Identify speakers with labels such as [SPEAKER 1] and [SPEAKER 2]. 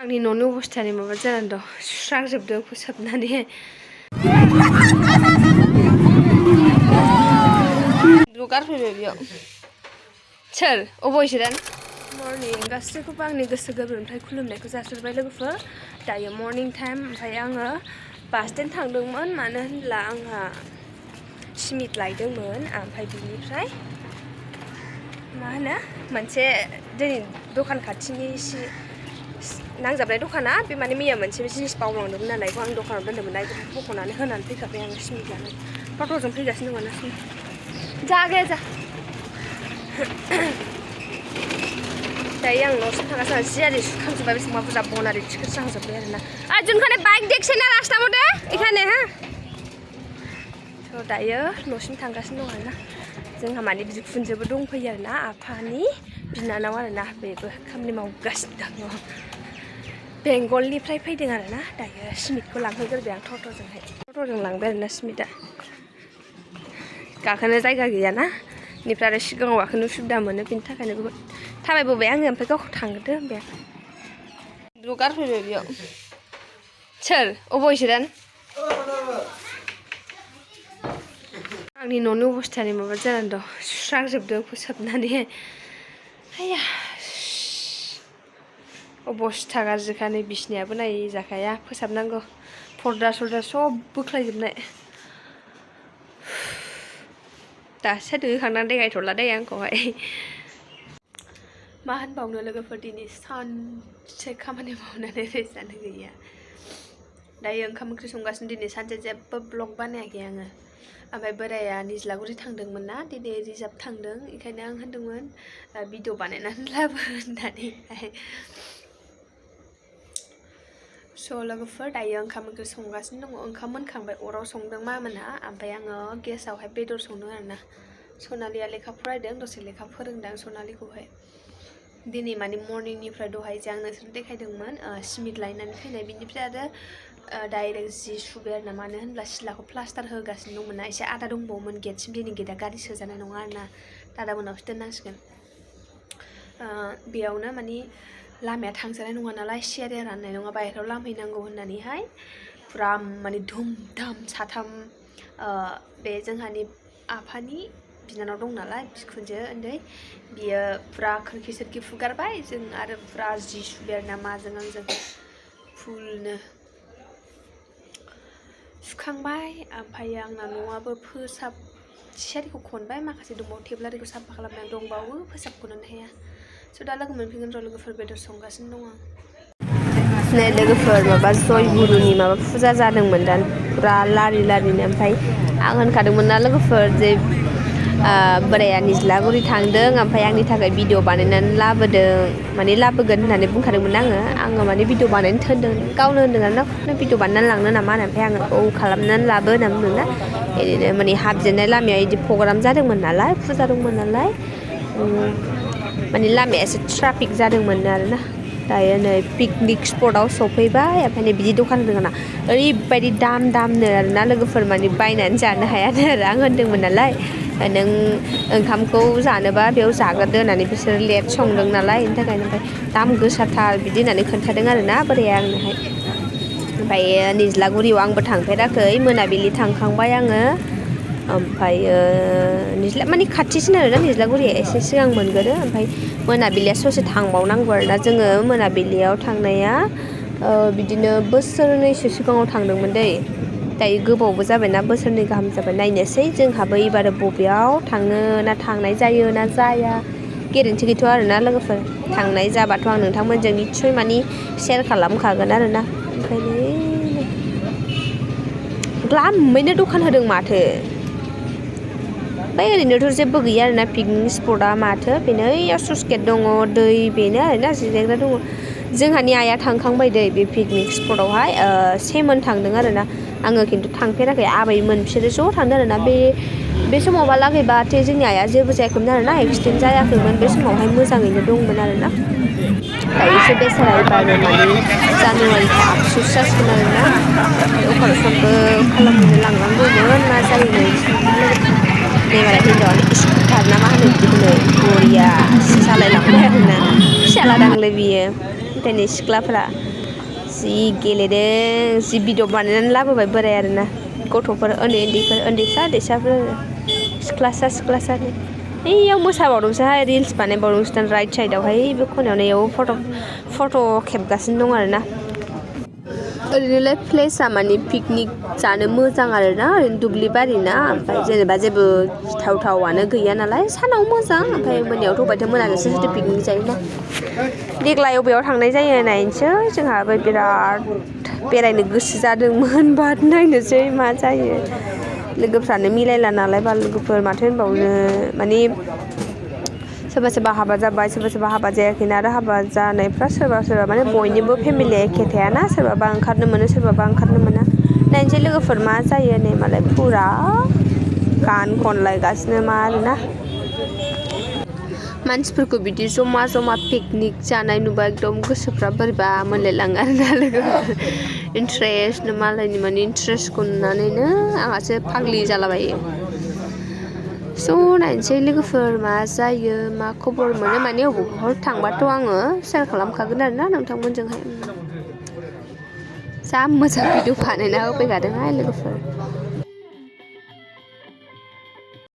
[SPEAKER 1] आंनि न'नि अबस्थानि माबा जानानै दं सुस्रांजोबदों फोसाबनानै गारफैबाय बेयाव सोर अबाव इसोरान मर्निं गासैखौबो आंनि गोसो गोरबोनिफ्राय खुलुमनायखौ जासिहरबाय लोगोफोर दायो मर्निं टाइम ओमफ्राय आङो बास स्टेन्ड थांदोंमोन मानो होनब्ला आंहा सिमिट लायदोंमोन ओमफ्राय बिनिफ्राय मा होनो मोनसे जोंनि दखान खाथिनि नांजाबनाय दखाना बे माने मैया मोनसे जिनिस बावलांदोंमोन नालाय बेखौ आं दखानाव दोनदोंमोन बेखौ बख'नानै होनानै फैखाबाय आङो सिमिट लानानै टट'जों फैगासिनो दङ ना जा गैया जा दायो आं न'सिम थांगासिनो जि आरि सुखांजोब्बाय बेसेबां बुरजा बन आरि थिखोस्रांजोब्बाय आरोना जोंखाने बाइक देखছে না রাস্তা মধ্যে এখানে হ্যাঁ তো दायो न'सिम थांगासिनो दं आरोना जोंहा माने बिखुनजोबो दंफैयो आरोना आफानि बिनानाव आरोना बेबो खामानि मावगासिनो दङ बेंगलनिफ्राय फैदों आरोना दायो सिमिटखौ लांहोग्रोबाय आं टट'जों लांबाय आरोना सिमिटआ गाखोनो जायगा गैयाना बेनिफ्राय आरो सिगाङाव गाखोनो उसुबिदा मोनो बेनि थाखायनो बेखौ थाबायबोबाय आङो ओमफ्राय गावखौ थांगोरदो होनबाय आं गारफैबाय बेयाव सोर अबाव इसोरान आंनि न'नि अबस्थानि माबा जानानै दं सुस्रांजोबदों फोसाबनानै आया अबस्था गाज्रिखा नै बिसिनायाबो नायै जाखाया फोसाबनांगौ पर्दा सर्दा सब बोख्लायजोबनाय दासो दुगैखांनानै देगायथ'ला दे आंखौहाय मा होनबावनो लोगोफोर दिनै सानसे खामानि मावनानै रेस्टआनो गैया दायो ओंखाम ओंख्रि संगासिनो दिनै सानसे जेबो ब्लग बानायाखै आङो ओमफ्राय बोराया निज्लागुरि थांदोंमोन ना दिनै रिजार्भ थांदों बेखायनो आं होनदोंमोन भिडिअ बानायनानै लाबो होननानैहाय स' लोगोफोर दायो ओंखाम ओंख्रि संगासिनो दङ ओंखाम मोनखांबाय अराव संदों मामोनहा ओमफ्राय आङो गेसावहाय बेदर संदों आरोना सनालिया लेखा फरायदों दसे लेखा फोरोंदों सनालिखौहाय दिनै माने मर्निंनिफ्राय दहाय जे आं नोंसोरनो देखायदोंमोन सिमिट लायनानै फैनाय बिनिफ्राय आरो डाइरेक्ट जि सुबाय आरोना मानो होनब्ला सिलाखौ प्लास्टार होगासिनो दंमोन ना एसे आदा दंबावोमोन गेटसिम दिनै गेटआ गारि सोजानाय नङा आरोना दादा मोनावसो दोननांसिगोन बेयावनो माने लामाया थांजानाय नङा नालाय सियारिया राननाय नङा बाहेरायाव लामहैनांगौ होननानैहाय फुरा माने धुम धाम साथाम बे जोंहानि आफानि बिनानाव दं नालाय बिखुनजो उन्दै बियो फुरा खोरखि सोरखि फुगारबाय जों आरो फुरा जि सुबाय आरोना माजों आंजों फुलनो सुखांबाय ओमफ्राय आंना न'आबो सियारिखौ खनबाय माखासे दंबावो टेबोलारिखौ साफा खालामनानै दंबावो फोसाबख'नोनो हाया स' दा लोगो मोनफिनगोन र' लोगोफोर बेदर संगासिनो दङ नै लोगोफोर माबा जयगुरुनि माबा फुजा जादोंमोन दा फुरा लारिनो ओमफ्राय आं होनखादोंमोन ना लोगोफोर जे बोराया निज्लागुरि थांदों ओमफ्राय आंनि थाखाय भिडिअ बानायनानै लाबोगोन होननानै बुंखादोंमोन आङो माने भिडिअ बानायनो थिनदों गावनो होनदों आरोना भिडिअ बानायनानै लांनो नामा ओमफ्राय आङो औ खालामनानै लाबो होनना बुंदोंना बिदिनो माने हाबजेननाय लामाया बिदि प्रग्राम जादोंमोन नालाय फुजा दंमोन नालाय माने लामाया एसे ट्राफिक जादोंमोन आरोना दायो नै पिकनिक स्पटआव सफैबाय ओमफ्राय नै बिदि दखान होदों आंना ओरैबायदि दामनो आरोना लोगोफोर माने बायनानै जानो हायानो आरो आं होनदोंमोन नालाय नों ओंखामखौ जानोबा बेयाव जाग्रोदो होननानै बिसोर लेट संदों नालाय बेनि थाखायनो ओमफ्राय दाम गोसाथार बिदि होननानै खोन्थादों आरोना बोराया आंनोहाय ओमफ्राय निज्लागुरियाव आंबो थांफेराखै मोनाबिलि थांखांबाय आङो ओमफ्रायो माने खाथिसिन आरोना निज्लागुरिया एसे सिगां मोनगोरो ओमफ्राय मोनाबिलिया ससे थांबावनांगौ आरोना जोङो मोनाबिलियाव थांनाया बिदिनो बोसोरनैसो सिगाङाव थांदोंमोन दै दायो गोबावबो जाबायना बोसोरनै गाहाम जाबाय नायनोसै जोंहाबो एबार बबेयाव थाङो ना थांनाय जायो ना जाया गेरेन्थि गैथ'आ आरोना लोगोफोर थांनाय जाबाथ' आं नोंथांमोनजों निस्सय माने शेयार खालामखागोन आरोना ओंखायनो ग्लामैनो दखान होदों माथो ओमफ्राय ओरैनोथ' जेबो गैया आरोना पिकनिक स्पटआ माथो बेनो ओइयाव स्लुइस गेट दङ दै बेनो आरोना जिरायग्रा दङ जोंहानि आइया थांखांबाय दै बे पिकनिक स्पटआवहाय सेमोन थांदों आरोना आङो खिन्थु थांफेराखै आबैमोन बिसोरो ज' थांदों आरोना बे समावहालागैबाथाय जोंनि आइया जेबो जायाखैमोन आरोना एक्सिडेन्ट जायाखैमोन बे समावहाय मोजाङैनो दंमोन आरोना दायोसो बेसारा एबार माने जानुवारिखौ आफसुस जासिगोन आरोना अपारेसनबो खालामहैनो लांनांगौमोन मा जायो नै मालाय हिन्जावानो स्कुटार ना मा होनो बिदिखौ नै बरियासो सालायलांबाय आरोना फिसाला दांलै बियो ओमफ्राय नै सिख्लाफ्रा जि गेलेदों जि भिडिअ बानायनानै लाबोबाय बोराय आरोना गथ'फोर उन्दैसाफोर सिख्लासानो बैयाव मोसाबावदोंसोहाय रिल्स बानायबावदोंसो राइट साइडआवहाय बे खनायावनो इयाव फट' खेबगासिनो दं आरोना ओरैनोलाय प्लेसआ माने पिकनिक जानो मोजां आरोना ओरैनो दुब्लि बारि ना ओमफ्राय जेनेबा जेबो गिथावआनो गैया नालाय सानाव मोजां ओमफ्राय मोनायावथ' अबायथो मोनाजोंसो पिकनिक जायोना देग्लाय अबेयाव थांनाय जायो नायनोसै जोंहाबो बिराद बेरायनो गोसो जादोंमोन बाट नायनोसै मा जायो लोगोफ्रानो मिलायला नालाय बा लोगोफोर माथो होनबावनो माने सोरबा हाबा जाबाय सोरबा हाबा जायाखैना आरो हाबा जानायफ्रा सोरबा माने बयनिबो फेमिलिया एखे थायाना सोरबाबा ओंखारनो मोनो सोरबाबा ओंखारनो मोना नायनोसै लोगोफोर मा जायो नै मालाय फुरा गान खनलायगासिनो मा आरोना मानसिफोरखौ बिदि जमा पिकनिक जानाय नुबा एकदम गोसोफ्रा बोरैबा मोनलायलाङो आरोना लोगोफोर इन्ट्रेस्टनो मालायनि माने इन्ट्रेस्टखौ नुनानैनो आंहासो फाग्लि जालाबायो स' नायनोसै लोगोफोर मा जायो मा खबर मोनो माने अबावबाफोर थांबाथ' आङो सेयार खालामखागोन आरोना नोंथांमोनजोंहाय जा मोजां भिडिअ बानायना होफैखादोंहाय लोगोफोर